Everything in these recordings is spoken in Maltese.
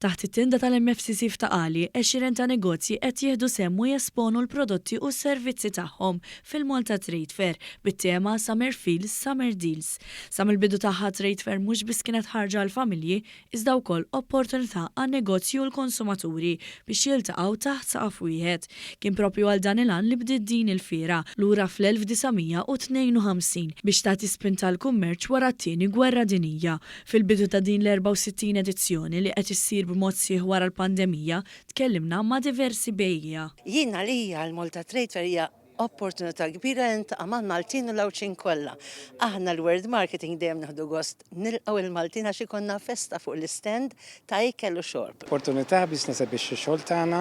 Taħt it-tinda tal-MFCC f'Ta' Qali, għexieren ta' negozji qed jieħdu sehem u jesponu l-prodotti u s-servizzi tagħhom fil-Malta Trade Fair bit-tema Summer Feels, Summer Deals. Sa mill-bidu tagħha Trade Fair mhux biss kienet ħarġa għall-familji iżda wkoll opportunità għan-negozji u l-konsumaturi biex jiltaqgħu taħt saqaf wieħed. Kien proprju għal dan il-għan li bdiet din il-fiera, lura fl-1952, biex tagħti spinta għall-kummerċ wara t-Tieni Gwerra Dinjija. Fil-bidu ta' din l-64 edizzjoni li qed issir b'mod sħiħ wara l-pandemija, tkellimna ma' diversi bejjiegħa. Jien għalija l-Malta Trade Fair hija opportunità kbira li niltaqa' mal-Maltin u l-Għawdxin kollha. Aħna l-World Marketing dejjem nieħdu gost nilqgħu il-Maltin għax ikollna festa fuq l-istand ta' ikel u xorb. Opportunità biex nesebixxu x-xogħol tagħna,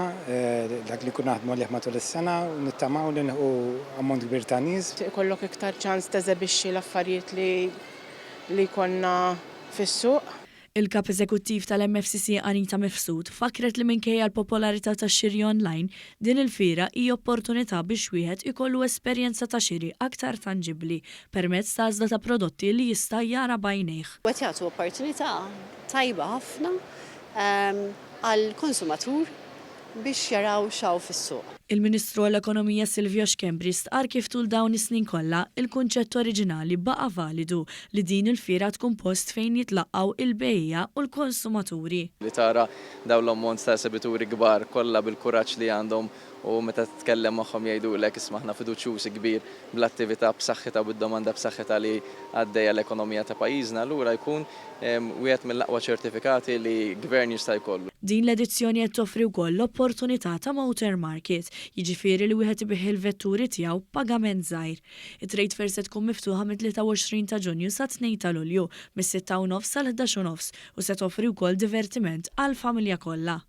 dak li nkunu naħdmu għalih matul is-sena u nittamaw li nilħqu ammont kbir ta' nies. Ikollok iktar ċans teżebixxi l-affarijiet li li jkollna fis-suq. Il-Kap Eżekuttiv tal-MFCC Anita Mifsud fakkret li minkejja l-popolarità tax-xiri online, din il-fiera hija opportunità biex wieħed ikollu esperjenza ta' xiri aktar tanġibbli permezz ta' għażla ta' prodotti li jista' jara b'għajnejh. Qed jagħtu opportunità tajba ħafna għall-konsumatur biex jaraw x'hawn fis-suq. Il-Ministru għall-Ekonomija Silvio Schembri stqarr kif tul dawn is-snin kollha, il-kunċett oriġinali baqa' validu li din il-fiera tkun post fejn jitlaqqgħu il-bejjiegħa u l-konsumaturi. Li tara dawn l-ammont ta' esebituri kbar kollha bil-kuraġġ li għandhom u meta titkellem magħhom jgħidulek isma' aħna fiduċjużi kbir bl-attività b'saħħitha u bid-domanda b'saħħitha li għaddejja l-ekonomija ta' pajjiżna, allura jkun wieħed mill-aqwa ċertifikati li gvern jista' jkollu. Din l-edizzjoni qed toffri wkoll l-opportunità ta' motor market, jiġifieri li wieħed ibigħ il-vetturi tiegħu b'pagament żgħir. It-Trade Fair se tkun miftuħa mit-23 ta' Ġunju sat-2 ta' Lulju, mis-6:30 sal-11:30 u se toffri wkoll divertiment għall-familja kollha.